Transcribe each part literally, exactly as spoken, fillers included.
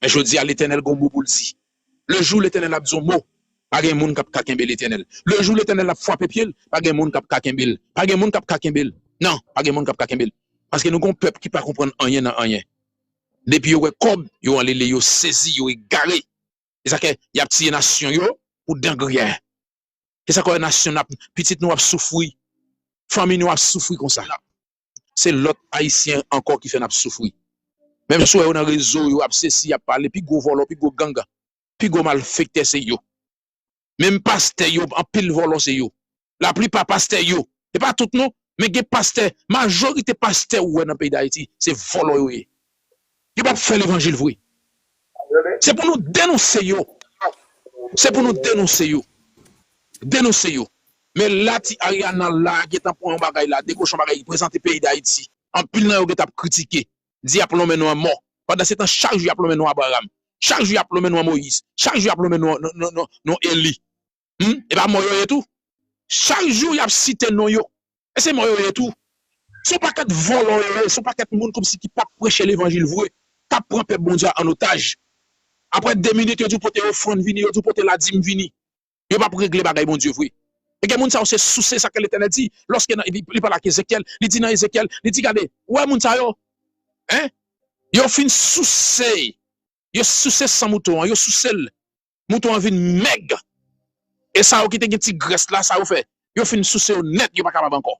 Men jodi a, Letènèl gen yon mo pou l di. Le jou Letènèl ap di yon mo, pa gen moun k ap ka kenbe Letènèl. Le jou Letènèl ap frape pye l, pa gen moun k ap ka kenbe l. Pa gen moun k ap ka kenbe l. Non, pa gen moun k ap ka kenbe l. Paske nou gen yon pèp ki pa konprann anyen nan anyen. Depi yo wè kòb, yo anlele, yo sezi, yo egare. Se sa ke y ap tiye nasyon yo pou dangriyen. Se sa ke nasyon n ap, pitit nou ap soufri, fanmi nou ap soufri konsa. Se lòt Ayisyen ankò ki fè n ap soufri. Menm si w wè yo nan rezo, yo ap sesi, y ap pale, pi gwo vòlò, pi gwo gang, pi gwo malfektè se yo. Menm pastè yo, anpil vòlò se yo. Laplipa pastè yo, e pa tout non, men gen pastè, majorite pastè ou wè nan peyi Dayiti, se vòlò yo ye. Yo p ap fè levanjil vre. Se pou nou denonse yo. Se pou nou denonse yo. Denonse yo. Men la ti Ariana la gentan pran yon bagay la, dekoche yon bagay, prezante peyi Dayiti. Anpil nan yo gentan ap kritike. Di y ap lonmen nou anmò. Pandan se tan, chak jou y ap lonmen nou Abraram. Chak jou y ap lonmen nou an Moyiz. Chak jou y ap lonmen nou, nou, nou, nou, nou Eli. Hmm? E pa mò yo ye tou? Chak jou y ap site non yo. E se mò yo ye tou. Se yon pakèt vòlò yo ye, se yon pakèt moun kòmsi ki p ap preche levanjil vre, k ap pran pèp Bondye a an otaj. Apre de minit, yo di w pote ofrann vini, yo di w pote ladim vini. Yo p ap regle bagay Bondye vre. E gen moun sa yo se souse, sa ke Letènèl di, lòske nan, li, li pale ak Ezekyèl, li di nan Ezekyèl, li di, gade, ou wè moun sa yo, en? Yo fin souse, yo souse san mouton an, yo souse l. Mouton an vin mèg. E sa yo ki te gen ti grès la, sa yo fè? Yo fin souse yo nèt, yo pa kapab ankò.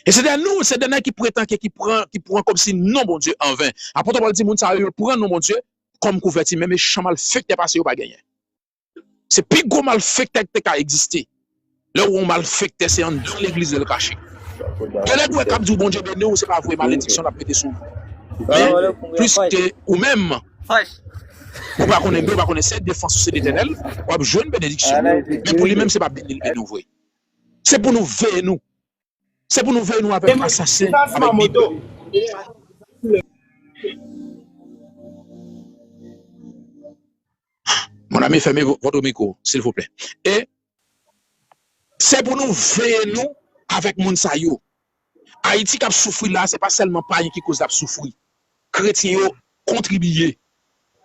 E se de nou, se de nèg ki pretanke, ki pran, ki pran kòmsi non Bondye anven. Apot Pòl di moun sa yo, yo pran non Bondye kòm kouvèti, men mechan malfektè pase yo pa genyen. Se pi gwo malfektè ki te ka egziste. Lè w wè yon malfektè, se anndan legliz l kache. Gen lè w wè k ap di w Bondye beni w, se pa vre, malediksyon l ap mete sou ou. Men, pliske ou menm, ou pa konnen, ou pa konnen se defans ou se Letènèl, w ap jwenn benediksyon. Men pou li menm, se pa beni l beni w vre. Se pou nou veye nou. Se pou nou veye nou avèk asasen, avèk Bib. Mon ami, fermez vo- votre micro, s'il vous plaît. E se pou nou veye nou avèk moun sa yo. Ayiti k ap soufri la, se pa sèlman payen ki koz l ap soufri. Kretyen yo kontribiye.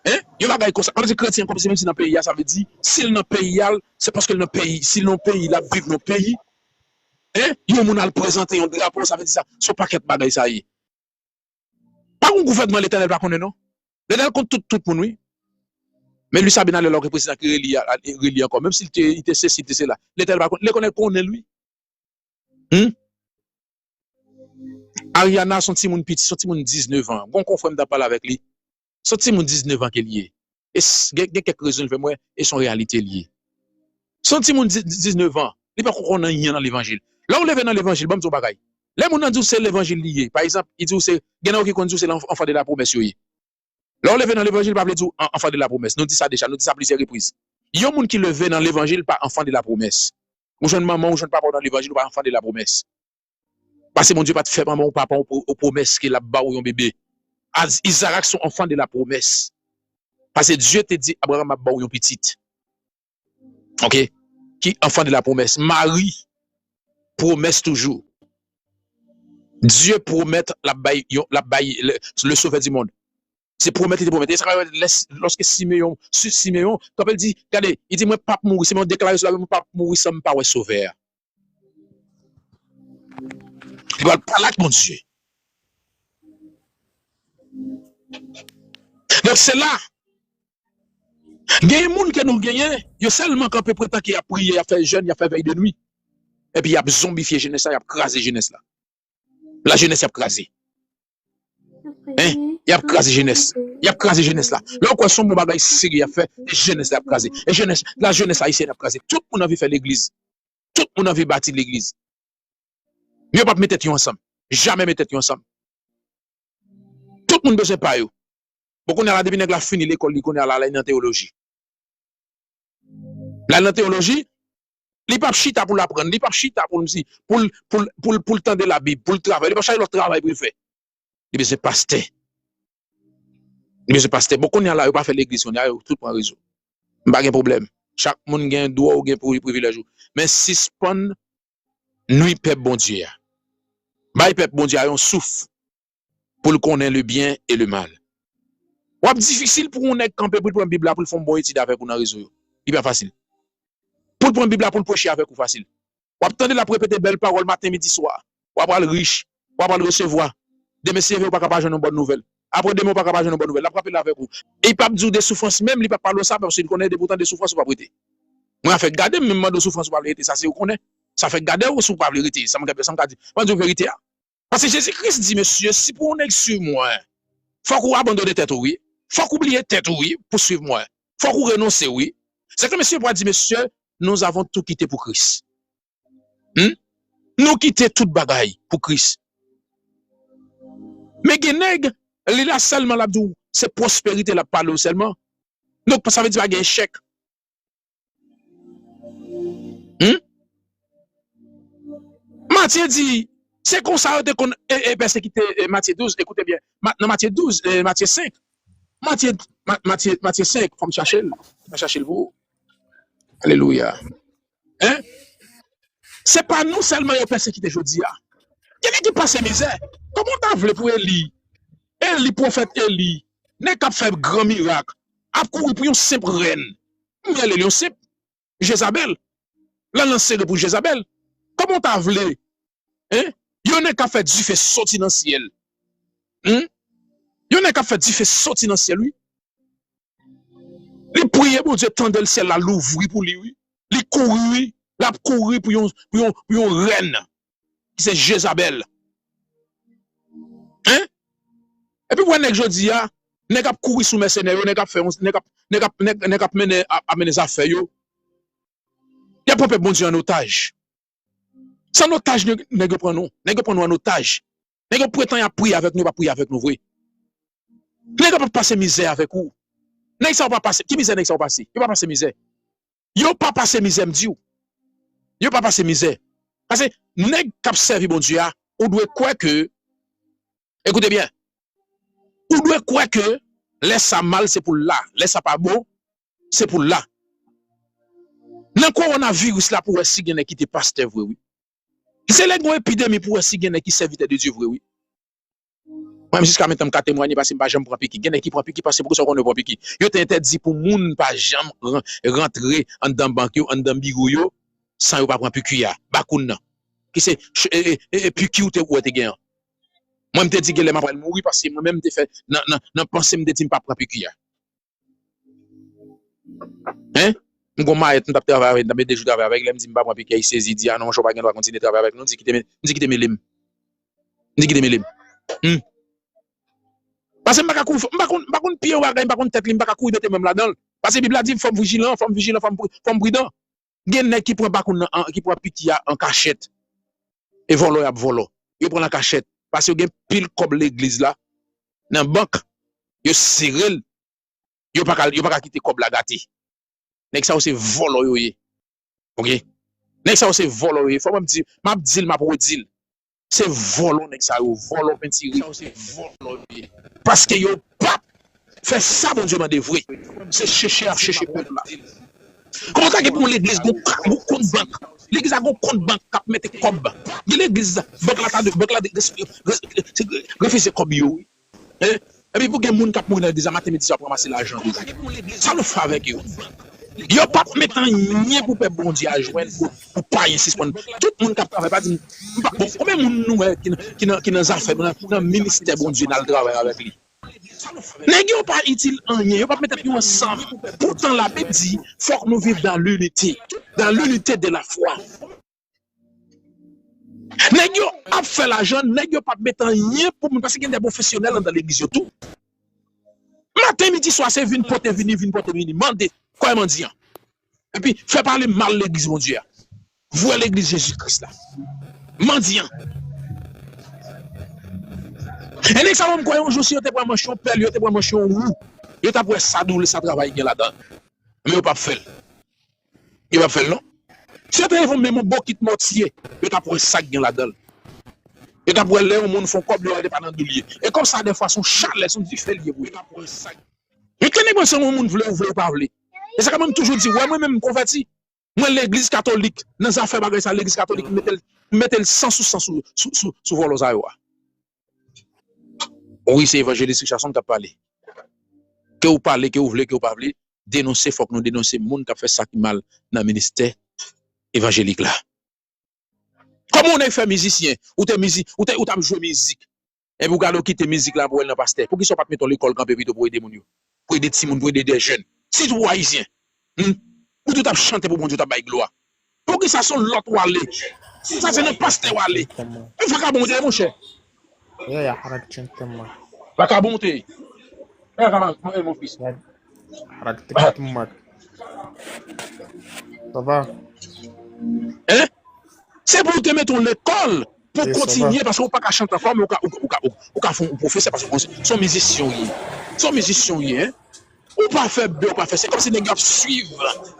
Hein? Yon bagay konsa. Ann di kretyen kòmsi menm si nan peyi a, sa vle di, si l nan peyi a, se paske l nan peyi. Si l nan peyi, l ap viv nan peyi. Hein? Yon moun al prezante yon drapo, sa vle di sa. Se yon pakèt bagay sa ye. Pa gon gouvènman Letènèl pa konnen non. Letènèl konn tout, tout moun, wi. Men Luis Abinader la, ki prezidan ki reli a, a, reli ankò. Menm si l te, li te sesi, li te sela. Letènèl pa konn, Letènèl konnen l, wi. Hmm? Ariana se yon timoun piti, se yon timoun diznèf an. Gon konfrè m t ap pale avèk li. Se yon timoun diznèf an ke li ye. E s- gen, gen kèk rezon l fè m wè, e se yon reyalite li ye. Se yon timoun di- diznèf an, li poko konn anyen nan levanjil. Lè w leve nan levanjil, ban m di w yon bagay. Lè moun nan di w se levanjil li ye, pa egzanp, li di w se, gen nan yo ki konn di w se lan- enfant de la promesse yo ye. Lè w leve nan levanjil, pa vle di w an- enfant de la promesse. Nou di sa deja, nou di sa plizyè repriz. Yon moun ki leve nan levanjil pa enfant de la promesse. Ou jwenn manman, ou jwenn papa w nan levanjil, ou pa enfant de la promesse. Paske Bondye pa t fè manman w, papa w pwo- pwomès ke l ap ba w yon bebe. Az- Izarak se yon enfant de la promesse. Paske Dye te di Abraham ap ba w yon pitit. Ok? Ki enfant de la promesse. Mari, pwomès toujou. Dye pwomèt l ap bay, yon- l ap bay le, le Sauveur du monde. Se pwomèt li te pwomèt. E sa ka fè lè, lòske Simeyon, Si- Simeyon kanpe, l di, gade, li di, mwen p ap mouri. Simeyon deklare sou lavi, mwen p ap mouri san m pa wè Sovè a. Li pral pale ak Bondye. Donk, se la, gen moun ke nou genyen, yo sèlman kanpe pretanke y ap priye, y ap fè jèn, y ap fè vèy de nwi. Epi y ap zonbifye jenès la, y ap kraze jenès la. Lajenès y ap kraze. Hein? Y ap kraze jenès. Y ap kraze jenès la. Lè w kwè se yon bon bagay serye y ap fè, e jenès la y ap kraze. E jenès, lajenès ayisyèn y ap kraze. Tout moun anvi fè legliz. Tout moun anvi bati legliz. Men yo p ap met tèt yo ansanm. Jamè met tèt yo ansanm. Tout moun bezwen pa yo. Bon, kounye a la, depi nèg la fini lekòl li, kounye a la, l al nan teyoloji. L al nan teyoloji, li p ap chita pou l aprann, li p ap chita pou l, pou l, pou l, pou l, pou l tande Labib, pou l travay, li p ap chache lòt travay pou l fè. Li bezwen pastè. Li bezwen pastè. Bon, kounye a la, yo pa fè legliz, kounye a, yo tout pran rezo. M pa gen pwoblèm. Chak moun gen dwa ou gen pri- privilèj ou. Men sispann nwi pèp Bondye a. Bay pèp Bondye a yon souf pou l konnen le byen e le mal. W ap difisil pou yon nèg kanpe pou l pran Bib la pou l fè yon bon etid avèk ou nan rezo yo. Li pa fasil. Pou l pran Bib la pou l preche avèk ou fasil. W ap tande l ap repete bèl pawòl maten, midi, swa. W ap al rich. W ap al resevwa. Demen si Dye vle ou pa ka pa jwenn yon bòn nouvèl. Apre demen ou pa ka pa jwenn yon bòn nouvèl. L ap rapele avèk ou. E li p ap di w de soufrans menm, li p ap pale w sa paske li konnen depi w tande soufrans ou p ap rete. Mwen afèk gade m, menm mande w soufrans ou pa vle rete, sa se ou konnen. Sa fèk gade w si w pa vle rete, sa m ka, sa m ka di. Mwen di w verite a. Paske Jezi Kris di, mesye, si pou yon nèg swiv mwen, fòk ou abandone tèt ou, wi. Fòk ou bliye tèt ou, wi, pou swiv mwen. Fòk ou renonse, wi. Se ke mesye pou di, mesye, nous avons tout quitté pour Christ. Hmm? Nou kite tout bagay pou Kris. Men gen nèg, li la sèlman l ap di w, se pwosperite l ap pale w sèlman. Donk, sa vle di pa gen echèk. Hmm? Matye di, se konsa yo te konn e, e pèsekite e, Matye douz, ekoute byen, Ma- nan Matye douz, e, Matye senk. Matye, Ma- Matye, Matye senk, fò m chache l. Fò m chache l pou ou. Alelouya. Hein? Se pa nou sèlman yo pèsekite jodi a. Gen nèg ki pase mizè. Kòman w ta vle pou Eli, Eli, pwofèt Eli, nèg k ap fè gran mirak, ap kouri pou yon senp rèn? M rele l yon senp. Jezabèl. L al nan sere pou Jezabèl. Kòman w ta vle? Hein? Yon nèg k ap fè dife soti nan syèl. Hmm? Yon nèg k ap fè dife soti nan syèl, wi. Li priye Bondye, tande l, syèl la louvri pou li, wi. Li kouri, wi. L ap kouri pou yon, pou yon, pou yon rèn ki se Jezabèl. Hein? Epi w wè nèg jodi a, nèg ap kouri sou mèsenè yo, nèg ap fè yon, nèg ap, nèg ap, nèg, nèg ap mennen, ap, ap mennen zafè yo. Y ap pran pèp Bondye an otaj. Se an otaj nèg, nèg yo pran nou. Nèg yo pran nou an otaj. Nèg yo pretann y ap priye avèk nou, yo pa priye avèk nou vre. Nèg yo p ap pase mizè avèk ou. Nèg sa yo pa pase. Ki mizè nèg sa yo pase? Yo pa pase mizè. Yo pa pase mizè, m di w. Yo pa pase mizè. Paske nèg k ap sèvi Bondye a, ou dwe kwè ke, ekoute byen, ou dwe kwè ke lè sa mal, se pou l la. Lè sa pa bon, se pou l la. Nan kowonaviris la, pou wè si gen nèg ki te pastè vre, wi. Se lè gen yon epidemi pou wè si gen nèg ki sèvitè de Dye vre, wi. Mwen menm jiska mentnan m ka temwanye paske m pa janm pran piki. Gen nèg ki pran piki paske poukisa w konnen yo pran piki? Yo te entèdi pou moun pa janm ran- rantre anndan bank yo, anndan biwo yo, san yo pa pran piki a, bakoun nan. Ki se ch- e, e, e, e piki ou te, ou te gen an. Mwen m te di genlè m ap pral mouri paske mwen menm m te fè nan, nan, nan panse m te di m pa pran piki a. Hein? M gon mayèt, m t ap travay avè l, m t ap met de jou travay avè l, lè m di m pa pran piki a, li sezi, di, "A non, monchè, w pa gen dwa kontinye travay avèk nou," m di, "Kite, m di, kite mele m. M di, kite mele m." Hmm. Paske m pa ka kouri, m pa konn, m pa konn pye yon bagay, m pa konn tèt li, m pa ka kouri mete men m ladan l. Paske Bib la di, "Fò m vijilan, fò m vijilan, fò m pri- fò m pridan." Gen nèg ki pran bakoun nan, an- ki pran piki a an kachèt. E vòlò y ap vòlò. Yo pran l an kachèt. Paske yo gen pil kòb legliz la, nan bank, yo sere l. Yo pa ka, yo pa ka kite kòb la gate. Nèg sa yo se vòlò yo ye. Oke? Nèg sa yo se vòlò yo ye. Fò mwen m di, m ap di l, m ap redi l. Se vòlò nèg sa yo, vòlò pentire. Sa yo se vòlò yo ye. Paske yo p ap fè sa Bondye mande vre. Se cheche y ap cheche pèp la. Kòman w ta gen pou yon legliz gon, gon kont bank? Legliz la gon kont bank k ap mete kòb. Gen legliz, bank la ta, bank la re- re- re- refize kòb yo, wi. Hein? Epi pou gen moun k ap mouri nan legliz la, maten, midi, swa, ap ranmase lajan. Sa nou fè avèk yo? Yo p ap met anyen pou pèp Bondye a jwenn, pou, pou payen sispann. Tout moun k ap travay, pa di m, m pa, bon, konbyen moun nou wè ki nan, ki nan, ki nan zafè, nan, nan ministè Bondye, n al travay avèk li? Nèg yo pa itil anyen, yo p ap met tèt yo ansanm. Poutan Labib di, fòk nou viv dans l'unité, dans l'unité de la foi. Nèg yo ap fè lajan, nèg yo p ap met anyen pou moun, paske gen de pwofesyonèl anndan legliz yo tou. Maten, midi, swa, se vin pote vini, vin pote vini, mande, kòman di an? Epi fè pale mal legliz Bondye a. Vwè legliz Jezi Kris la. Mandyan. E nèg sa yo, m kwè yon jou, si yo te pran manch yon pèl, yo te pran manch yon wou, yo t ap wè sa doulè, sa travay gen ladan. Men yo p ap fè l. Yo p ap fè l, non. Si yo te leve menm yon bokit mòtye, yo t ap wè sa k gen ladan l. Yo t ap wè lè yon moun fè yon kòb, yo wè li pa nan dou l ye. E kòb sa, dèfwa, se yon chalè, se yon dife l ye pou yo. Yo t ap wè sa. Men kenbe se yon moun vle ou vle ou pa vle. E sa k fè mwen m toujou di, wè mwen menm m konvèti. Mwen legliz katolik, nan zafè bagay sa, legliz katolik mete l, mete l san sou san sou, sou, sou, sou vòlò sa yo a. Wi, se evanjelis Richardson k ap pale. Ke w pale, ke w vle, ke w pa vle, denonse, fòk nou denonse moun k ap fè sa ki mal nan ministè evanjelik la. Kòman yon nèg fè mizisyen, ou te mizi, ou te, ou t ap jwe mizik, epi w gade w kite mizik la pou w al nan pastè. Poukisa w pa t mete yon lekòl kanpe pito pou ede moun yo? Pou ede timoun, pou ede de jèn. Sitou pou ayisyen. Hmm? Ou tout ap chante pou Bondye, ou t ap bay glwa. Poukisa se yon lòt w ale? Sa se nan pastè w ale. E vakabon w te ye, monchè. Vakabon w te ye. E vakabon, mon fils. Hein? Se pou w te mete yon lekòl pou kontinye, paske ou pa ka chante ankò, men ou ka, ou, ou ka, ou, ou ka fè yon pwofesè, paske se yon mizisyen w ye. Se yon mizisyen w ye, hein? Ou pa fè bè, ou pa fè. Se kòmsi nèg yo ap swiv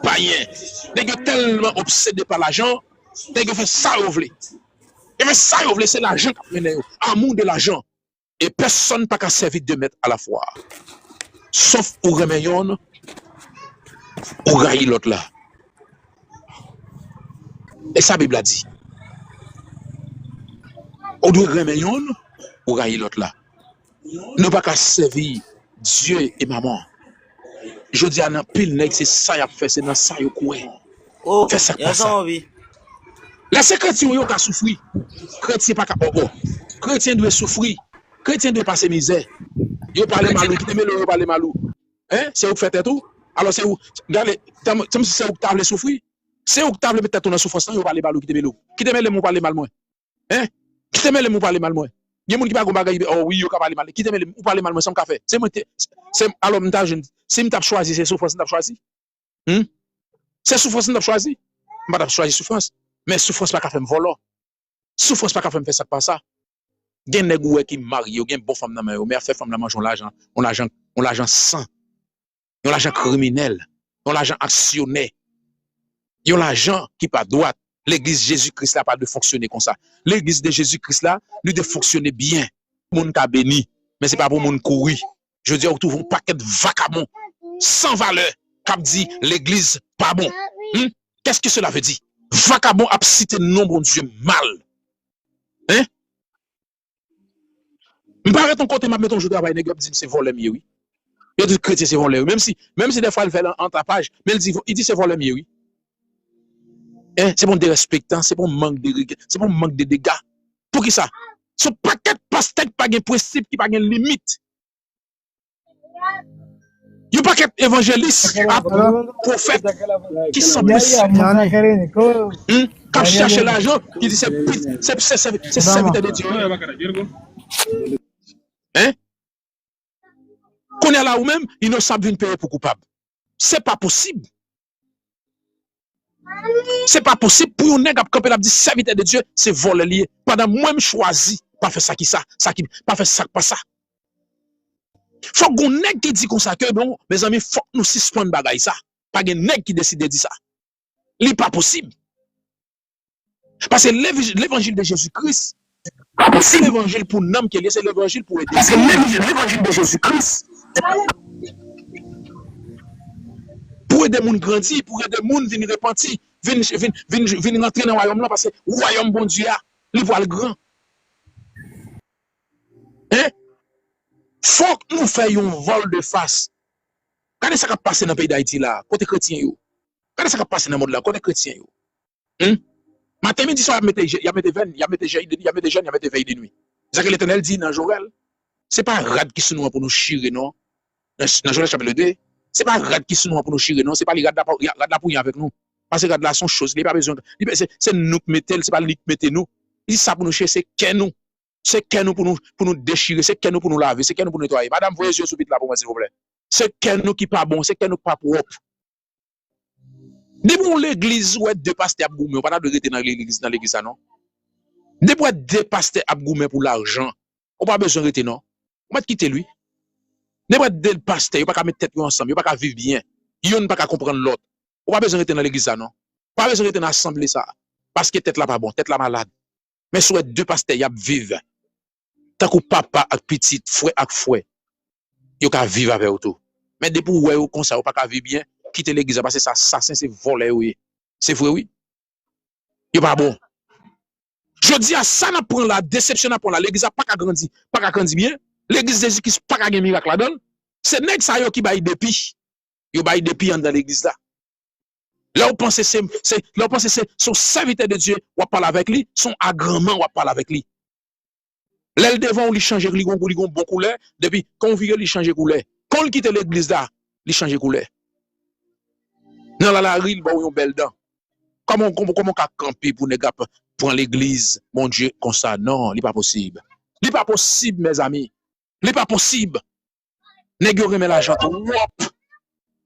payen. Nèg yo tèlman obsede pa lajan, nèg yo fè sa yo vle. Yo fè sa yo vle, se lajan k ap mennen yo. Amour de l'argent. E pèsonn pa ka sèvi de mèt alafwa. Sof ou renmen yonn, ou rayi lòt la. E sa Bib la di. Ou dwe renmen yonn, ou rayi lòt la. Nou pa ka sèvi Dye e manman. Jodi a, nan pil nèg, se sa y ap fè, se nan sa yo kwè. Fè sa k pa sa. Lè se kretyen yo ka soufri, kretyen pa ka, oh, oh. Kretyen dwe soufri. Kretyen dwe pase mizè. Yo pale mal ou, kite mele w, yo pale mal ou. Hein? Se ou k fè tèt ou? Alò se ou, gade, tanm, tanm si se ou k ta vle soufri. Se ou k ta vle met tèt ou nan soufrans lan, yo pale mal ou, kite mele w. Kite mele m ou pale mal mwen. Hein? Kite mele m ou pale mal mwen. Gen moun ki pa gon bagay, oh wi, yo ka pale mal. Kite mele m ou pale mal mwen, sa m ka fè? Se mwen te, se, alò m ta jwenn, si m t ap chwazi, se soufrans m t ap chwazi. Hmm? Se soufrans m t ap chwazi. M pa t ap chwazi soufrans. Men soufrans pa ka fè m vòlò. Soufrans pa ka fè m fè sa k pa sa. Gen nèg ou wè ki marye, yo gen bon fanm nan men yo, men y ap fè fanm nan manje yon lajan, yon lajan, yon lajan san, yon lajan kriminèl, yon lajan aksyonè, yon lajan ki pa dwat. Legliz Jezi Kris la pa dwe fonksyone konsa. Legliz de Jezi Kris la, li dwe fonksyone byen. Moun ka beni, men se pa pou moun kouri. Jodi a, ou twouve yon pakèt vakabon san valè k ap di legliz pa bon. Hmm? Qu'est-ce que cela veut dire? Vakabon ap site non Bondye mal. Hein? M pa ret yon kote m ap met yon jou travay, nèg yo ap di m se vòlè m ye, wi. Yo di kretyen se vòlè, wi. Menm si, menm si dèfwa l fè l an, an tapaj, men l di, li di se vòlè m ye, wi. Hein? Se pou yon derespektan, se pou yon mank de règ, se pou yon mank de dega. Poukisa? Se yon pakèt pastè ki pa gen prensip, ki pa gen limit. Yon pakèt evanjelis ak pwofèt ki san prensip, hmm, k ap chache lajan, ki di se, se, se, se, se sèvitè de Dye yo ye. Hein? Kounye a la, ou menm, inosan ap vin peye pou koupab. Se pa posib. Se pa posib pou yon nèg ap kanpe, l ap di sèvitè de Dye, se vòlè li ye. Pandan mwen, m chwazi pa fè sa ki sa, sa ki, pa fè sa k pa sa. Fòk gon nèg ki di konsa ke, bon, mezanmi, fòk nou sispann bagay sa. Pa gen nèg ki deside di sa. Li pa posib. Paske lev-, levanjil de Jezi Kris, se levanjil pou nanm ke l ye, se levanjil pou ede. Paske lev-, levanjil de Jezi Kris, pou ede moun grandi, pou ede moun vin repanti, vin, vin, vin, vin rantre nan wayòm lan, paske wayòm Bondye a, li pral gran. Hein? Fòk nou fè yon vòl de fas. Gade sa k ap pase nan peyi Dayiti la, kote kretyen yo? Gade sa k ap pase nan mond la, kote kretyen yo? Hmm? Maten, midi, swa, y ap mete je-, y ap mete vèn, y ap mete jèn, y ap mete jèn, y ap mete vèy de nwi. Sa ke Letènèl di nan Jowèl, se pa rad ki sou nou an pou nou chire, non. Nan, nan Jowèl chapit de, se pa rad ki sou nou an pou nou chire, non. Se pa li rad la, rad la pou yon avèk nou. Paske rad la se yon choz, li pa bezwen, li, se, se nou k mete l, se pa li k mete nou. Li di sa pou nou chire, se kè nou. Se kè nou pou nou, pou nou dechire, se kè nou pou nou lave, se kè nou pou netwaye. Madanm, voye zye sou vit la pou mwen, silvouplè. Se kè nou ki pa bon, se kè nou ki pa pwòp. Depi yon legliz, ou wè de pastè ap goumen, ou pa ta dwe rete nan legliz, nan legliz la, non. Depi w wè de pastè ap goumen pou lajan, ou pa bezwen rete, non. Ou mèt kite l, wi. Depi w wè de pastè, yo pa ka met tèt yo ansanm, yo pa ka viv byen. Youn pa ka konprann lòt. Ou pa bezwen rete nan legliz la, non. Ou pa bezwen rete nan asanble sa. Paske tèt la pa bon, tèt la malad. Men si w wè de pastè, y ap viv tankou papa ak pitit, frè ak frè, yo ka viv avè w tou. Men depi w wè yo konsa, yo pa ka viv byen, kite legliz la, paske se asasen, se vòlè yo ye. Se vre, wi. Yo pa bon. Jodi a, sa n ap pran la, desepsyon n ap pran la, legliz la pa ka grandi, pa ka grandi byen, legliz Jezi Kris pa ka gen mirak ladan l. Se nèg sa yo ki bay depi. Yo bay depi anndan legliz la. Lè w panse se, se, lè w panse se, se yon sèvitè de Dye, w ap pale avèk li, se yon agranman w ap pale avèk li. Lè l devan w, li chanje, li gon, li gon bon koulè, depi kan w vire, li chanje koulè. Kan l kite legliz la, li chanje koulè. Nan lalari, l ba w yon bèl dan. Kòman, kòman, kòman w ka kanpe pou nèg ap pran legliz, Bondye, konsa? Non, li pa posib. Li pa posib, mezanmi. Li pa posib. Nèg yo renmen lajan twòp.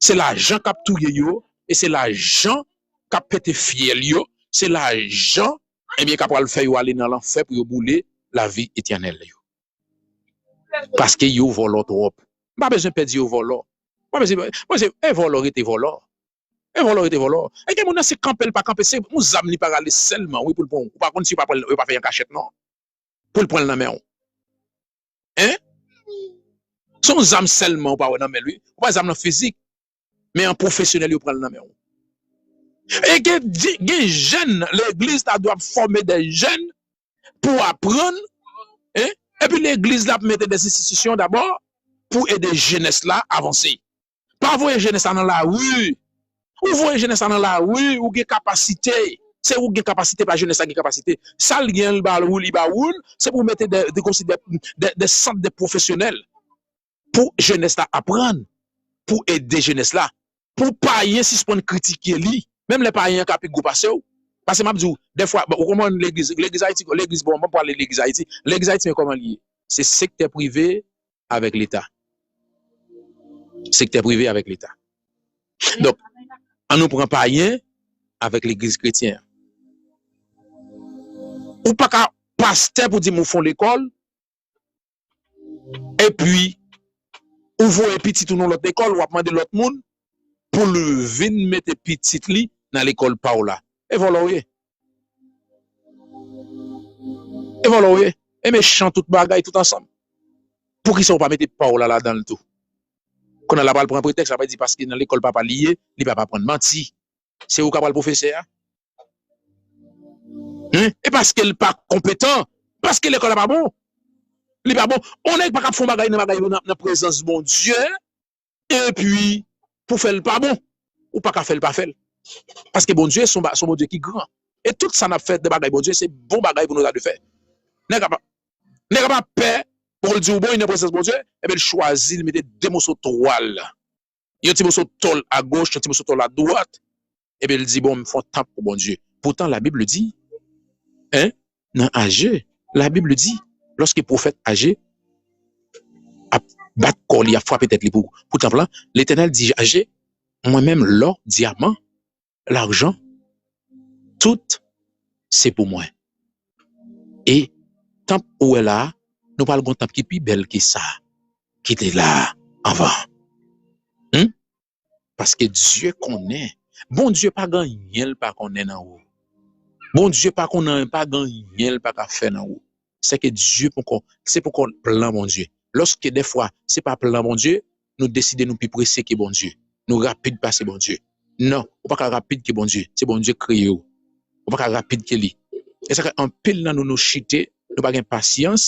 Se lajan k ap touye yo, e se lajan k ap pete fyèl yo, se lajan, ebyen, k ap pral fè yo ale nan lanfè pou yo boule lavi etènèl yo. Paske yo vòlò twòp. M pa bezwen pè di yo vòlò. M pa bezwen, mwen se, e vòlò rete vòlò. E vòlò rete vòlò. E gen moun nan se kanpe l pa kanpe, se yon zam li pa rale sèlman, wi, pou l pran. Ou pa konn si yo pa pran, yo pa fè yon kachèt, non. Pou l pran l nan men w. Hein? Se yon zam sèlman ou pa wè nan men l, wi. Ou pa zam nan fizik. Men an pwofesyonèl yo pran l nan men w. E gen, gen jèn, legliz ta dwe ap fòme de jèn pou aprann, hein? Epi legliz la ap mete de enstitisyon dabò pou ede jenès la avanse. Pa voye jenès la nan lari. Ou voye jenès la nan lari, ou gen kapasite. Se ou gen kapasite, pa jenès la gen kapasite. Sa l gen, l ba ou, li ba ou l, se pou mete de, de, konsi de, de, de sant de pwofesyonèl pou jenès la aprann, pou ede jenès la, pou payen sispann kritike li. Menm lè payen an ka pi gwo pase w. Paske m ap di w, dèfwa, bon, ou konprann legliz, legliz Ayiti, legliz, bon, m ap pale legliz Ayiti. Legliz Ayiti, men kòman li ye? Se sektè prive avèk Leta. Sektè prive avèk Leta. Donk, ann nou pran payen avèk legliz kretyen an. Ou pa ka pastè pou di m ou fè yon lekòl, epi ou voye pitit ou nan lòt lekòl, w ap mande lòt moun pou l vin mete pitit li nan lekòl pa w la. E vòlò w ye. E vòlò w ye. E mechan tout bagay, tout ansanm. Poukisa w pa mete pa w la ladan l tou? Kounye a l ap al pran pretèks, l ap al di paske nan lekòl papa li ye, li p ap aprann. Manti. Se ou k ap al pwofesè a. Hein? E paske l pa konpetan, paske lekòl la pa bon. Li pa bon. On nèg pa ka fè yon bagay nan bagay yo nan, nan prezans Bondye, epi pou fè l pa bon. Ou pa ka fè l pa fè l. Paske Bondye se yon ba-, se yon Bondye ki gran. E tout sa n ap fè de bagay Bondye, se bon bagay pou nou ta dwe fè. Nèg la pa, nèg la pa pè, pou l di w bon, li nan prezans Bondye, ebyen l chwazi, l mete de moso twal. Yon ti moso tòl agoch, yon ti moso tòl adwat. Epi l di, bon, m fè yon tanp pou Bondye. Poutan, Labib di, hein, nan Aje, Labib di, lòske pwofèt Aje ap bat kò li, ap frape tèt li pou, pou tanp lan, Letènèl di Aje, mwen menm, lò, dyaman, lajan, tout se pou mwen. E tanp ou wè la a, nou pral gon tanp ki pi bèl ke sa ki te la a anvan. Hmm? Paske Dye konnen. Bondye pa gen anyen l pa konnen nan ou. Bondye pa konnen, pa gen anyen l pa ka fè nan ou. Se ke Dye poko, se poko plan Bondye. Lòske dèfwa se pa plan Bondye, nou deside nou pi prese ke Bondye. Nou rapid pase Bondye. Non, ou pa ka rapid ke Bondye. Se Bondye k kreye w. Ou pa ka rapid ke li. E sa fè anpil nan nou, nou chite, nou pa gen pasyans,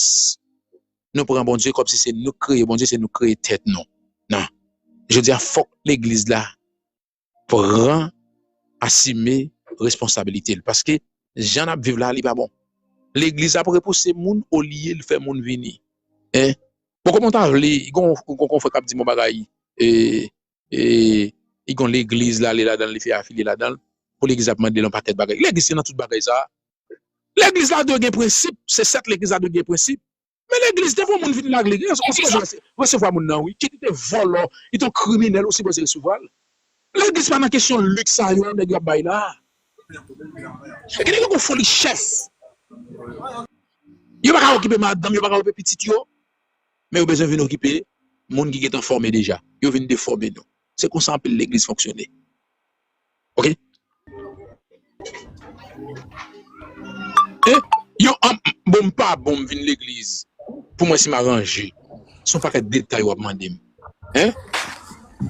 nou pran Bondye kòmsi se nou k kreye Bondye, se nou k kreye tèt nou. Non. Jodi a, fòk legliz la pran, asime responsabilite l. Paske jan n ap viv la, li pa bon. Legliz ap repouse moun olye l fè moun vini. Hein? Bon, kòman w ta vle, gon, gon, gon frè k ap di m yon bagay, e, e, li gon legliz la, li ladan l, li fè afilye ladan l, pou legliz ap mande l yon pakèt bagay. Legliz se nan tout bagay sa a. Legliz la dwe gen prensip, se sèt legliz la dwe gen prensip. Men legliz, devan moun vin lage legliz, ou sipoze rese-, resevwa moun nan, wi. Kit li te vòlò, li te yon kriminèl, ou sipoze resevwa l. Legliz pa nan kesyon lik sa yo, nèg yo ap bay la. E gen nèg yo gon foli chèf. Yo pa ka okipe madanm, yo pa ka okipe pitit yo. Men yo bezwen vin okipe moun ki gentan fòme deja. Yo vin defòme nou. Se konsa anpil legliz fonksyone. Ok? E, yo, an, bon, m pa bon, m vin legliz pou mwen si m aranje. Se yon pakèt detay w ap mande m. Hein?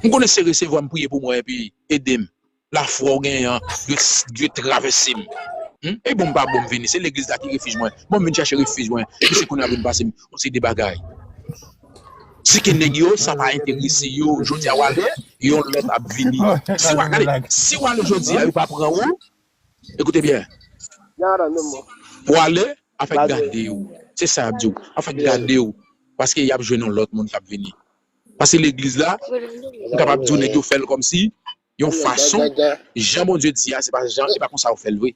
M konnen se resevwa, m priye pou mwen, epi ede m. Lafwa w genyen an, Dye, Dye travèse m. Hmm? E bon, m pa bon, m vini. Se legliz la ki refij mwen. Bon, m vin chache refij mwen. Epi se kounye a pou m pase m yon seri de bagay. Di ke nèg yo, sa pa enterese yo. Jodi a, w ale, yon lòt ap vini. Si w ale, si w ale jodi a, yo pa pran ou, ekoute byen. W ale, afèk gade w. Se sa y ap di w. Afèk gade w. Paske y ap jwenn yon lòt moun k ap vini. Paske legliz la, m kapab di w nèg yo fè l kòmsi yon fason, jan Bondye di a, se pa jan, se pa konsa yo fè l vre.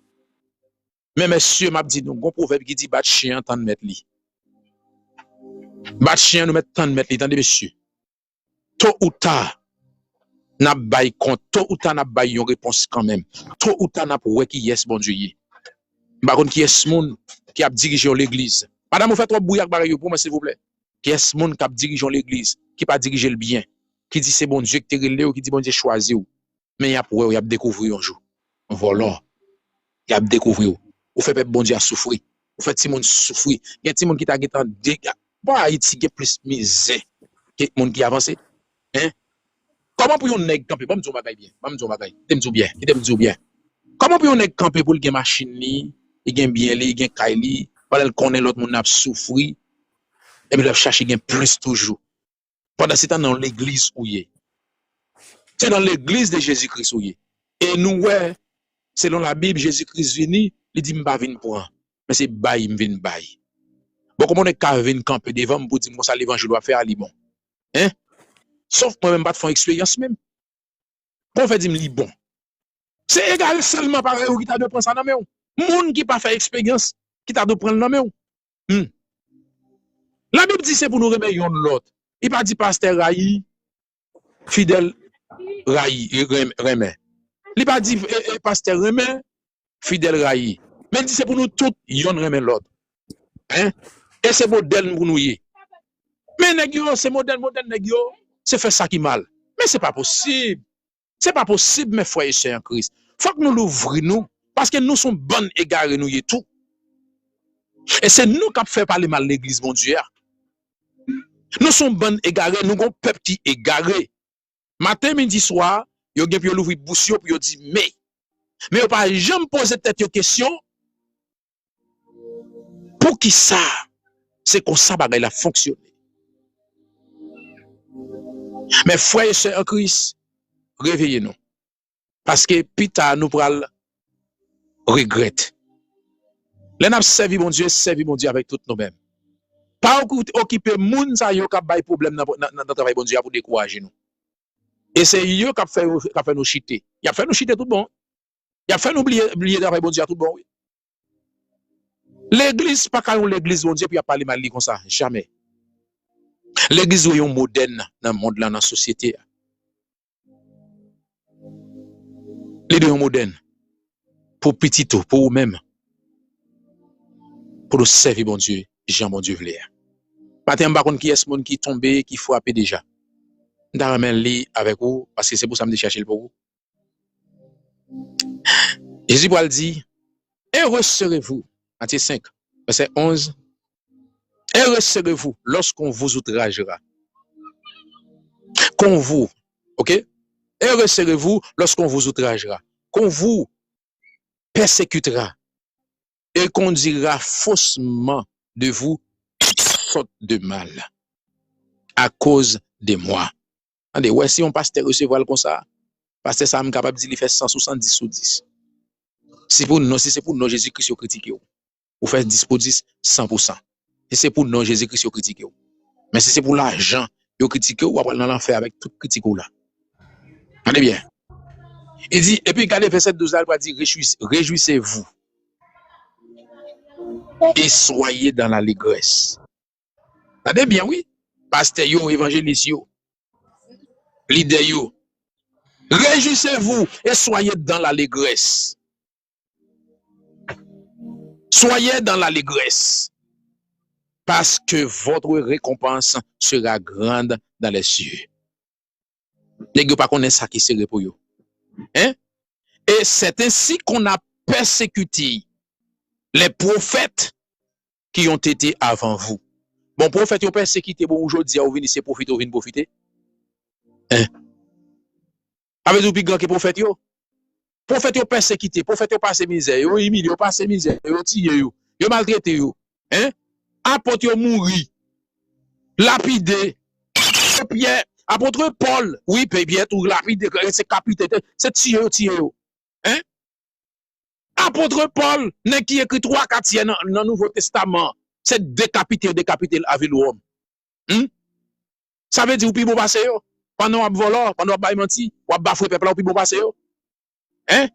Men mesye, m ap di nou, gon pwovèb ki di bat chen an tann mèt li. Bat chen an, nou mèt tann mèt li, tande mesye. To ou ta, n ap bay kont. To ou ta, n ap bay yon repons kanmenm. To ou ta, n ap wè kiyès Bondye ye. M pa konn kiyès moun ki ap dirije yon legliz. Madanm, ou fè twòp bri ak bagay yo pou mwen, silvouplè. Kiyès moun k ap dirije yon legliz, ki pa dirije l byen, ki di se Bondye ki te rele w, ki di Bondye chwazi w. Men y ap wè w, y ap dekouvri w yon jou. Vòlò. Y ap dekouvri w. Ou fè pèp Bondye a soufri. Ou fè timoun soufri. Gen timoun ki ta gentan dega. Bon, Ayiti gen plis mizè ke moun ki avanse. Hein? Kòman pou yon nèg kanpe? Ban m di w yon bagay byen. Ban m di w yon bagay. Kite m di w byen. Kite m di w byen. Kòman pou yon nèg kanpe pou l gen machin li, li gen byen li, li gen kay li, pandan l konnen lòt moun ap soufri, epi l ap chache gen plis toujou? Pandan se tan nan legliz ou ye. Se nan legliz de Jezi Kris ou ye. E nou wè, selon Labib, Jezi Kris vini, li di, "M pa vin pran, men se bay m vin bay." Bon, kòman w ka vin kanpe devan m pou di m konsa levanjil w ap fè a li bon? Hein? Sòf mwen menm, m pa t fè yon eksperyans menm. Kòman w fè di m li bon? Se egare sèlman parèy ou ki ta dwe pran sa nan men w. Moun ki pa fè eksperyans ki ta dwe pran l nan men w. Hmm. Labib di se pou nou renmen yonn lòt. Li pa di pastè rayi, fidèl rayi, e, ren-, renmen. Li pa di, e, e, pastè renmen, fidèl rayi. Men li di se pou nou tout yonn renmen lòt. Hein? E se modèl pou nou ye. Men nèg yo, se modèl, modèl nèg yo, se fè sa ki mal. Men se pa posib. Se pa posib, men frè e sè an Kris. Fòk nou louvri nou, paske nou se yon bann egare nou ye tou. E se nou k ap fè pale mal legliz Bondye a. Nou se yon bann egare, nou gon pèp ki egare. Maten, midi, swa, yo gen pou yo louvri bouch yo pou yo di men. Men yo pa janm poze tèt yo kesyon, poukisa se konsa bagay la fonksyone? Men frè e sè an Kris, reveye nou. Paske pita nou pral regrèt. Lè n ap sèvi Bondye, sèvi Bondye avèk tout nou menm. Pa oku-, okipe moun sa yo k ap bay pwoblèm nan, nan, nan, nan travay Bondye a pou dekouraje nou. E se yo k ap fè, k ap fè nou chite. Y ap fè nou chite tout bon. Y ap fè nou bliye, bliye travay Bondye a tout bon, wi. Legliz pa ka yon legliz Bondye pou y ap pale mal li konsa. Jamè. Legliz dwe yon modèl nan mond lan, nan sosyete a. Li dwe yon modèl pou pitit ou, pou ou menm. Pou nou sèvi Bondye jan Bondye vle a. Maten an, m pa konn kiyès moun ki tonbe, ki frape deja. M ta renmen li avèk ou, paske se pou sa m te chèche l pou ou. Jezi pral di, Heureux serez-vous, Matthieu cinq, verset onze. Heureux serez-vous lorsqu'on vous outragera. Qu'on vous, ok? Heureux serez-vous lorsqu'on vous outragera, qu'on vous persécutera et qu'on dira faussement de vous toutes sortes de mal à cause de moi. Tande, wè, si yon pastè resevwa l konsa, pastè sa a, m kapab di li fè san swasanndis sou dis. Si pou non, si se pou non Jezi Kris yo kritike w, ou fè dis pou dis, san pou san. Si se pou non Jezi Kris yo kritike w. Men si se pou lajan yo kritike w, w ap al nan lanfè avèk tout kritik ou la. Tande byen. Li di, epi gade vèsè douz la, li pral di, rejwi-, rejwisez-vous et soyez dans l'allégresse. Tande byen, wi. Pastè yo, evanjelis yo, lidè yo. Réjouissez-vous et soyez dans l'allégresse. Soyez dans l'allégresse, parce que votre récompense sera grande dans les cieux. Nèg yo pa konnen sa ki sere pou yo. Hein? Et c'est ainsi qu'on a persécuté les prophètes qui ont été avant vous. Bon, pwofèt yo pèsekite, bon, ou jodi a ou vini se pwofite ou vin pwofite. Hein? Sa vle di ou pi gran ke pwofèt yo? Pwofèt yo pèsekite, pwofèt yo pase mizè, yo imilye, yo pase mizè, yo tiye yo, yo maltrete yo. Hein? Apot yo mouri, lapide, Pyè, apot Pòl, wi, Pyè tou lapide, se kapite, se tiye yo, tiye yo. Hein? Apot Pòl, nèg ki ekri twa katyè nan, nan Nouvo Testaman, se dekapite yo dekapite l avil Wòm. Hmm? Sa vle di ou pi bon pase yo. Pandan w ap vòlò, pandan w ap bay manti, w ap bafwe pèp la, ou pi bon pase yo. Hein?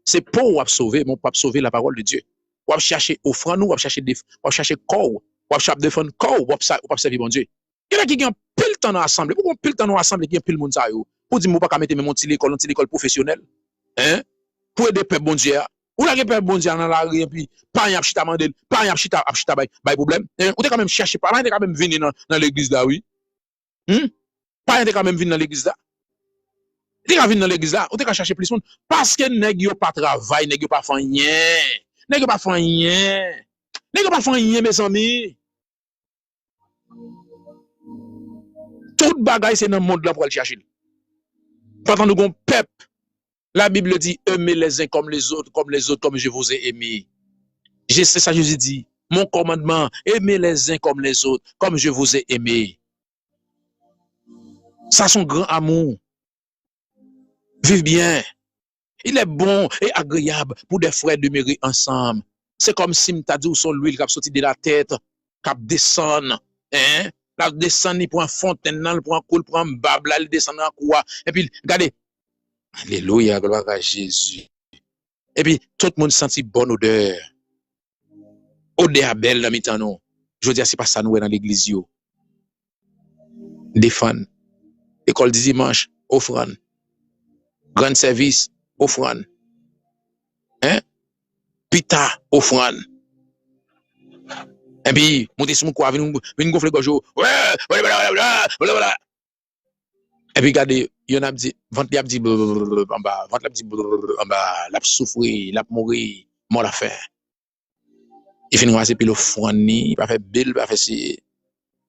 Se po w ap sove, men w p ap sove la parole de Dieu. W ap chache ofrann ou, w ap chache def, w ap chache kò w, w ap ap defann kò w, w ap sa, w ap sèvi Bondye. Gen nèg ki gen anpil tan nan asanble. Pou gen anpil tan nan asanble, gen anpil moun sa yo. Pou di m ou pa ka mete menm yon ti lekòl, yon ti lekòl pwofesyonèl. Hein? Pou ede pèp Bondye a. Ou lage pèp Bondye a nan lari, epi payen ap chita mande l, payen ap chita, ap chita bay, bay pwoblèm. Hein? Ou te ka menm chache, payen te ka menm vini nan, nan legliz la, wi. Hmm? Payen te ka menm vin nan legliz la. Li te ka vin nan legliz la, ou te ka chache plis moun. Paske nèg yo pa travay, nèg yo pa fè anyen. Nèg yo pa fè anyen. Nèg yo pa fè anyen, mezanmi. Tout bagay se nan mond lan pou al chache l. Pandan nou gon pèp, la Bible dit, aimez les uns comme les autres, comme les autres, comme je vous ai aimé. Je sais ça, Jésus dit, mon commandement, aimez les uns comme les autres, comme je vous ai aimé. Sa se yon gran amou. Viv byen. Il est bon et agréable pour des frères demeurer ensemble. Se kòmsi m ta di w se yon lwil k ap soti de la tèt, k ap desann, hein? L ap desann, li pran fontenn nan, li pran kou, li pran bab la, li desann nan kou a. Epi, gade. Alelouya, glwa a Jezi. Epi, tout moun santi bòn odè. Odè a bèl nan mitan nou. Jodi a, se pa sa nou wè nan legliz yo. Defann. Lekòl di dimanch, ofrann. Grann sèvis, ofrann. Hein? Pita, ofrann. Epi, moute sou mikwo a, vin, vin gonfle gòj yo. Wè, wè, wè, wè, wè, wè, wè. Epi gade, yonn ap di, vant li ap di brrr anba, vant li ap di brrr anba, l ap soufri, l ap mouri, mò lafen. Li fin ranmase pil ofrann li, li pa fè bil, li pa fè si.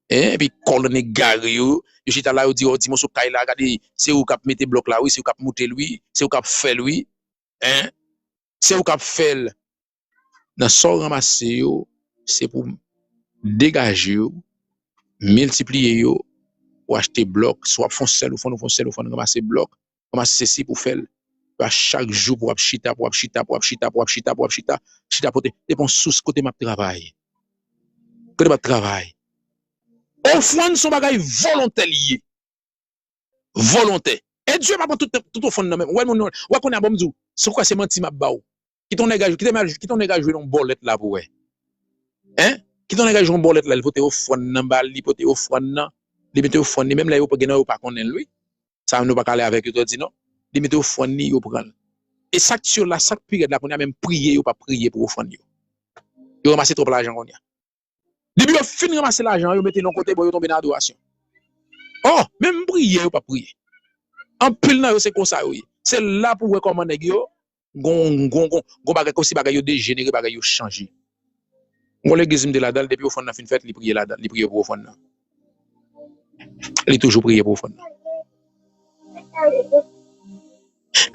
Hein, epi kòlonn egare yo, yo chita la, yo di, oh, ti moso kay la, gade, se ou k ap mete blòk la, wi, se ou k ap moute l, wi, se ou k ap fè l, wi. Hein? Se ou k ap fè l. Nan sa w ranmase yo, se pou degaje yo, miltipliye yo, ou achte blòk, si w ap fè yon sèl ofrann, ou fè yon sèl ofrann, ranmase blòk, ranmase sesi pou fè l. Pa chak jou pou w ap chita, pou w ap chita, pou w ap chita, pou w ap chita, pou w ap chita, chita pote, depi yon sous kote m ap travay. Kote m ap travay. Ofrann se yon bagay volontè li ye. Volontè. E Dye pa pran tout, tout ofrann nan menm. Ou wè moun nan, ou wè kounye a, bon, m di w, se kwè se manti m ap ba w. Kite yon nèg al, kite, kite yon nèg al jwe yon bòlèt la pou wè. Hein? Kite yon nèg al jwe yon bòlèt la, li pote ofrann nan ba l, li pote ofrann nan, li mete ofrann li, menm lè yo gen nan yo pa konnen l, wi. Sa nou pa ka ale avèk yo, tòdi non. Li mete ofrann li, yo pran l. E sa k ti yo la, sa k pi rèd la kounye a, menm priye, yo p ap priye pou ofrann yo. Yo ranmase twòp lajan kounye a. Depi yo fin ranmase lajan an, yo mete l yon kote, bon, yo tonbe nan adorasyon. Oh, menm priye, yo p ap priye. Anpil nan yo, se konsa yo ye. Se la pou w wè kòman nèg yo, gon, gon, gon, gon bagay, kòmsi bagay yo dejenere, bagay yo chanje. Gon legliz m te ladan l, depi ofrann nan fin fèt, li priye ladan, li priye pou ofrann nan. Li toujou priye pou ofrann nan.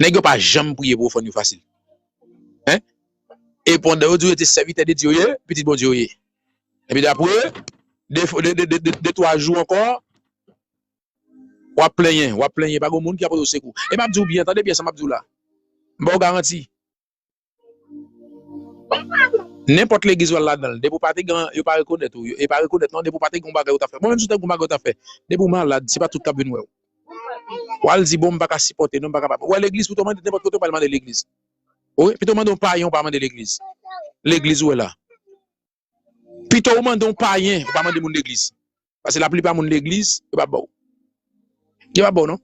Nèg yo pa janm priye pou ofrann yo fasil. Hein? E pandan yo di yo te sèvitè de Dye yo ye, pitit Bondye yo ye. Epi dapre de, de, de, de, de, de twa jou ankò, w ap plenyen, w ap plenyen, pa gen moun ki ap pote w sekou. E m ap di w byen, tande byen sa m ap di w la. M ba w garanti. Nenpòt legliz w al ladan l, depi w pa te gen, yo pa rekonèt ou, yo, e pa rekonèt non, depi w pa te gen yon bagay ou t ap fè. Bon, menm si w te gen yon bagay ou t ap fè, depi w malad, se pa tout k ap vin wè w. W al di, bon, m pa ka sipòte non, m pa kapab. Ou wè legliz, pito w mande nenpòt kote, ou pa al mande legliz. Wi, pito w mande yon payen, ou pa mande legliz. Legliz ou wè la. Pito w mande yon payen, ou pa mande moun legliz. Paske laplipa moun legliz, yo p ap ba w. Yo p ap ba w non.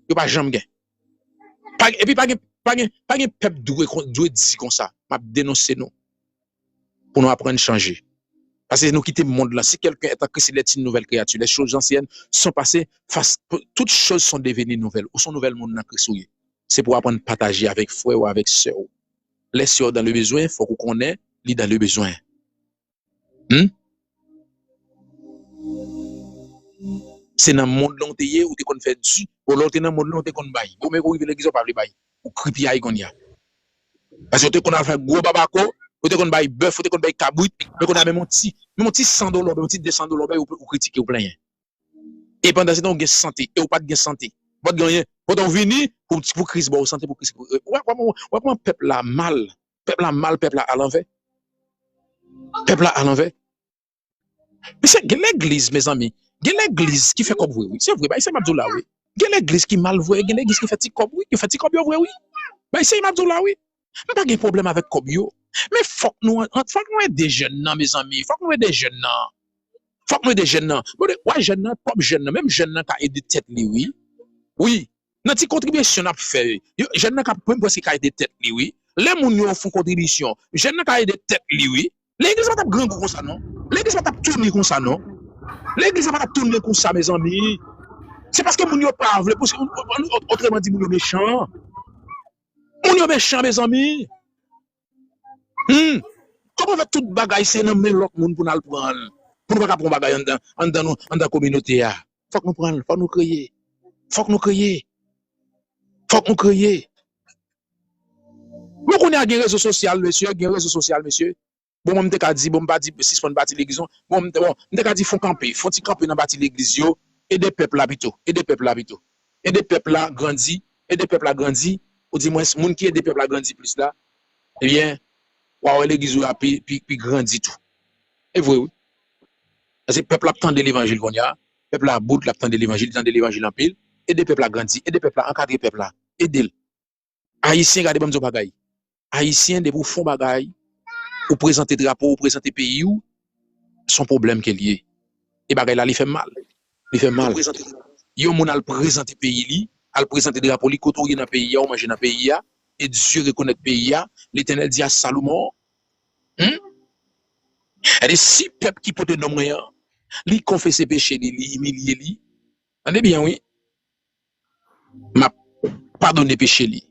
Yo pa janm gen. Pa, epi pa gen, pa gen, pa gen pèp dwe, dwe di konsa, m ap denonse nou. Pou nou aprann chanje. Paske nou kite mond lan. Si quelqu'un est en Christ, il est une nouvelle créature. Les choses anciennes sont passées, toutes choses sont devenues nouvelles. Ou se yon nouvèl moun nan Kris ou ye. Se pou w aprann pataje avèk frè w, avèk sè w. Lè sè w dans le besoin, fòk ou konnen li dans le besoin. Hmm? Se nan mond lan w te ye, ou te konn fè di. Bon, lè w te nan mond lan, ou te konn bay. Bon, men kou rive legliz, ou pa vle bay. Ou kripyay kounye a. Paske ou te konn al fè gwo babako, ou te konn bay bèf, ou te konn bay kabrit, men kounye a menm yon ti, menm yon ti san dola, menm yon ti de san dola, ou, ou kritike, ou plenyen. E pandan se tan ou gen sante, e ou pa t gen sante. Ou pa t gen anyen. Pandan ou vini, pou, pou kriz ba ou sante, pou kriz. Wè, wè, wè, wè kòman pèp la mal. Pèp la mal, pèp la alanvè. Pèp la alanvè. Mesye, gen legliz, mezanmi. Gen legliz ki fè kòb vre, wi. Se vre, bay sa m ap di w la, wi. Gen legliz ki mal vre, gen legliz ki fè ti kòb, wi. Ki fè ti kòb yo vre, wi. Bay sa m ap di w la, wi. M pa gen pwoblèm avèk kòb yo. Men fòk nou, fòk nou ede jèn nan, mezanmi. Fòk nou ede jèn nan. Fòk nou ede jèn nan. Bon, wè jèn nan, pwòp jèn nan, menm jèn nan ka ede tèt li, wi. Wi. Nan ti kontribisyon n ap fè, yo, jèn nan ka menm prèske ka ede tèt li, wi. Lè moun yo fè kontribisyon, jèn nan ka ede tèt li, wi. Legliz pa t ap grangou konsa, non. Legliz pa t ap tounen konsa, non. Legliz la pa t ap tounen konsa, mezanmi. Se paske moun yo pa vle, paske, otreman di, moun yo mechan. Moun yo mechan, mezanmi. Hmm. Kòman fè tout bagay se nan men lòt moun pou n al pran l? Pou nou pa ka pran bagay anndan, anndan nou, anndan kominote a. Fòk nou pran l, fòk nou kreye. Fòk nou kreye. Fòk nou kreye. Bon, kounye a gen rezo sosyal, mesye, gen rezo sosyal, mesye. Bon, mwen, m te ka di, bon, m pa di, sispann bati legliz, non. Bon, m te, bon, m te ka di, fon kanpe, fon ti kanpe nan bati legliz yo, ede pèp la pito, ede pèp la pito. Ede pèp la grandi, ede pèp la grandi, ou di mwens, moun ki ede pèp la grandi plis la, ebyen, w a wè legliz ou a pi, pi, pi grandi tou. E vre, wi. Paske pèp la ap tande levanjil kounye a, pèp la about, l ap tande levanjil, li tande levanjil anpil, ede pèp la grandi, ede pèp la, ankadre pèp la, ede l. Ayisyen, gade, ban m di w bagay. Ayisyen, depi w fè yon bagay, ou prezante drapo, ou prezante peyi w, se yon pwoblèm ke l ye. E bagay la, li fè m mal. Li fè m mal. Yon moun al prezante peyi li, al prezante drapo li, kote w ye nan peyi a, ou manje nan peyi a, e Dye rekonèt peyi a, Letènèl di a Salomon, hmm? Gade, si pèp ki pote non mwen an, li konfese peche li, li imilye li, tande byen, wi. M ap padone peche li.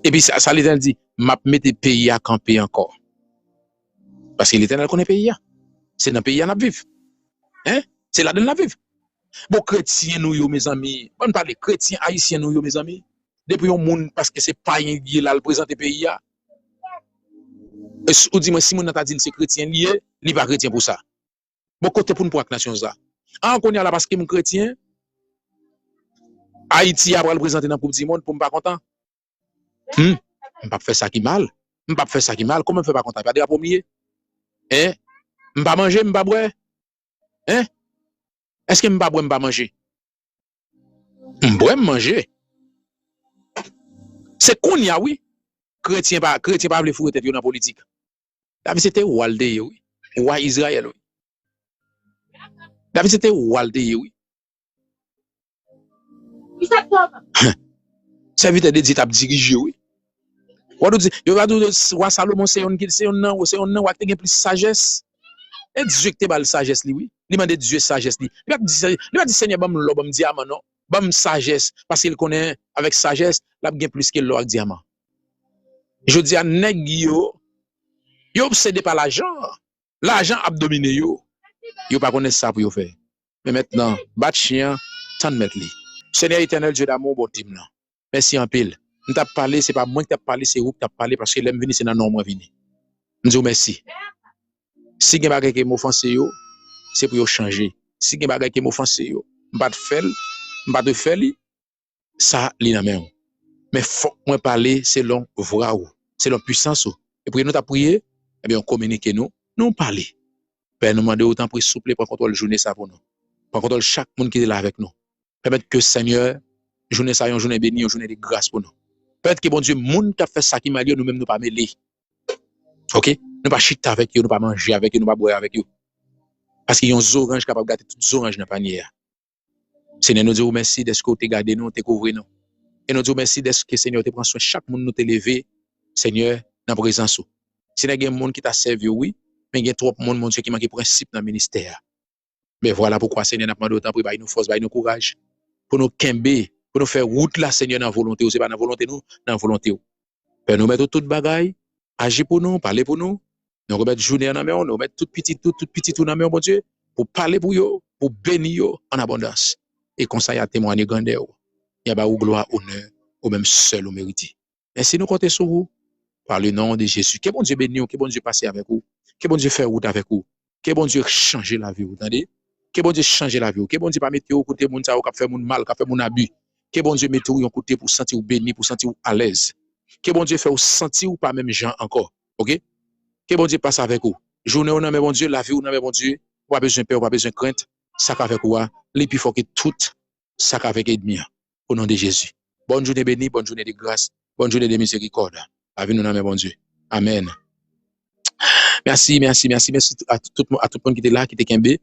Epi sa, sa Letènèl di, m ap mete peyi a kanpe ankò. Paske Letènèl konnen peyi a. Se nan peyi a n ap viv. Hein? Se ladan l n ap viv. Bon, kretyen nou yo, mezanmi, ban n pale, kretyen ayisyen nou yo, mezanmi, depi yon moun, paske se payen li ye, l al prezante peyi a, e s-, ou di mwen, si moun nan ta di l se kretyen li ye, li pa kretyen pou sa. Bon, kote pou n pran ak nasyon sa? An, kounye a la, paske m kretyen, Ayiti a pral prezante nan Koup di Mond pou m pa kontan. Hmm, m p ap fè sa ki mal. M p ap fè sa ki mal. Kòman m fè pa kontan? E pa drapo m li ye? Hein? M pa manje, m pa bwè? Hein? Èske m pa bwè, m pa manje? M bwè, m manje. Se kounye a, wi. Kretyen pa, kretyen pa vle foure tèt yo nan politik. David se te wa l te ye, wi. Wa Izrayèl, wi. David se te wa l te ye, wi. Sèvitè de Dye t ap dirije, wi. Wa, di, yo va di w, wa Salomon se youn ki, se youn nan, se youn nan wa ki te gen plis sajès. E Dye ki te ba l sajès li, wi. Li mande Dye sajès li. Li pa di, li pa di, Senyè, ban m lò, ban m dyaman, non. Ban m sajès, paske l konnen avèk sajès, l ap gen plis ke lò ak dyaman. Jodi a, nèg yo, yo obsede pa lajan. Lajan ap domine yo. Yo pa konnen sa pou yo fè. Men mentnan, bat chen an, tann mèt li. Senyè Etènèl, Dye damou, bonte m nan. Mèsi anpil. M t ap pale, se pa mwen ki t ap pale, se ou ki t ap pale, paske lè m vini, se nan non w mwen vini. M di w mèsi. Si gen bagay ke m ofanse yo, se pou yo chanje. Si gen bagay ke m ofanse yo, m pa t fè l, m pa t fè li, sa li nan men w. Men fòk mwen pale selon vwa w, selon pisans ou. E priye nou t ap priye, ebyen, w kominike nou, nou pale. Pè, nou mande w, tanpri, souple, pran kontwòl jounen sa pou nou. Pran kontwòl chak moun ki te la avèk nou. Pèmèt ke, Senyè, jounen sa yon jounen beni, yon jounen de gras pou nou. Pèmèt ke, Bondye, moun k ap fè sa ki mal yo, nou menm nou pa mele. Oke? Nou pa chita avèk yo, nou pa manje avèk yo, nou pa bwè avèk yo. Paske yon zoranj kapab gate tout zoranj nan panye a. Senyè, nou di w mèsi dèske w te gade nou, w te kouvri nou. E nou di w mèsi dèske, Senyè, w te pran swen chak moun nou te leve, Senyè, nan prezans ou. Senyè, gen moun ki ta sèvi w, wi, men gen twòp moun, Bondye, ki manke prensip nan ministè a. Men vwala poukwa, Senyè, n ap mande w, tanpri, bay nou fòs, bay nou kouraj, pou nou kenbe, pou nou fè wout la, Senyè, nan volonte w. Se pa nan volonte nou, nan volonte w. Pè, nou mèt ou tout bagay, aji pou nou, pale pou nou. Nou remèt jounen an nan men w, nou remèt tout pitit ou, tout pitit ou nan men w, Bondye, pou pale pou yo, pou beni yo an abondans. E konsa, y a temwanye grandè w. Y a ba ou glwa, onè, ou menm sèl ou merite. Ensi nou konte sou ou, par le nom de Jésus. Ke Bondye beni w, ke Bondye pase avèk ou, ke Bondye fè wout avèk ou, ke Bondye chanje lavi w, tande? Ke Bondye chanje lavi w. Ke Bondye pa mete w kote moun sa yo k ap fè moun mal, k ap fè moun abi. Ke Bondye mete w yon kote pou w santi w beni, pou w santi w alèz. Ke Bondye fè w santi w pa menm jan ankò. Oke? Ke Bondye pase avèk ou. Jounen w nan men Bondye, lavi w nan men Bondye. Ou pa bezwen pè, ou pa bezwen krent. Sa k avèk ou a, li pi fò ke tout sa k avèk ènmi an. O non de Jezi. Bòn jounen beni, bòn jounen de gras, bòn jounen de mizerikòd. Lavi nou nan men Bondye. Amèn. Mèsi, mèsi, mèsi, mèsi a tout, a tout moun ki te la, ki te kenbe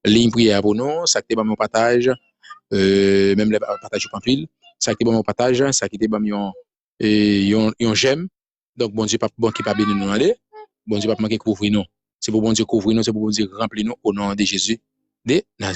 liy priyè a pou nou. Sa ki te ban m yon pataj, euh, menm lè pataj yo pa anpil. Sa ki te ban m yon pataj, sa ki te ban m yon, euh, yon, yon jèm. Donk, Bondye p ap manke pa beni nou, tande. Bondye p ap manke kouvri nou. Se pou Bondye kouvri nou, se pou Bondye ranpli nou, o non de Jezi de Nazarèt.